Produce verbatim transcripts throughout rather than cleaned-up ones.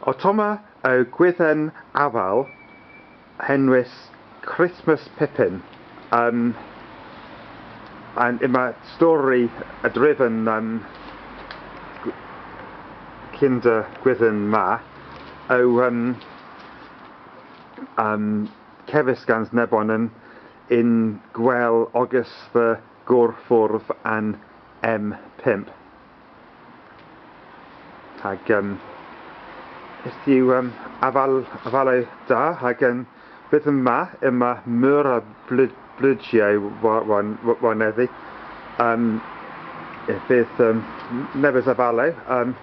Ottomma o gwithen aval henwys Christmas Pippin. Um, and yma stori a-dryv an, um, gw-, kynsa gwithen ma o, um, um, kevys gans nebonan yn gwel ogas dhe gorfforv an M pymp. Hag, um, yth yw, um, aval-, avalow da, hag, um, bydh yma, yma meur a blu-, blujyow wa-, wan-, wa-, wanedhi. Um, y fydh, um, nebes avalow, um,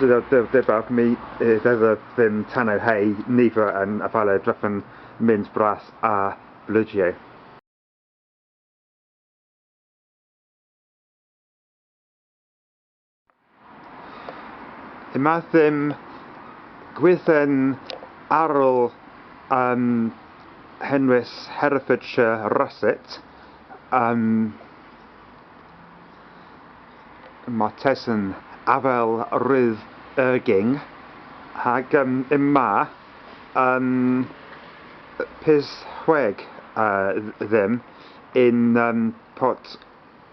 dy-, dy-, dybav my, eh, dydh dhymm tanow he niver an avalow drefen myns bras a blujyow. Yma dhymm gwithen arall, um, henwys Herefordshire Russet, um, martesen avel rudh ergin, hag, um, yma, um, pys hweg, uh, dhymm yn, um, pot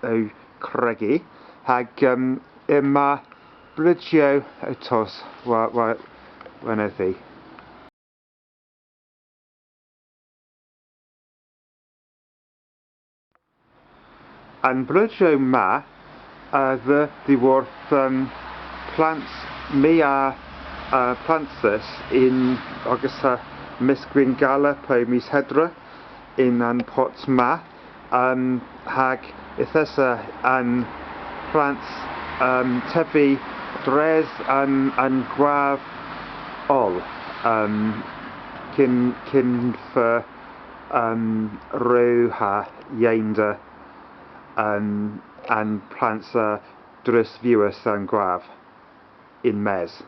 ow kregi, hag, um, yma blujyow ow tos wa-, wa-, wanedhi. An blujyow ma, uh, a dheu dhiworth, um, plant my a, uh, planthas yn ogas ha mis Gwynngala po mis Hedra yn an pot ma, um, hag yth esa an plant, um, tevi dres an, an gwav oll, um, kyn, kyn feu, um, rew ha yeynder, um, an plants a drus viwas an gwav yn-mes.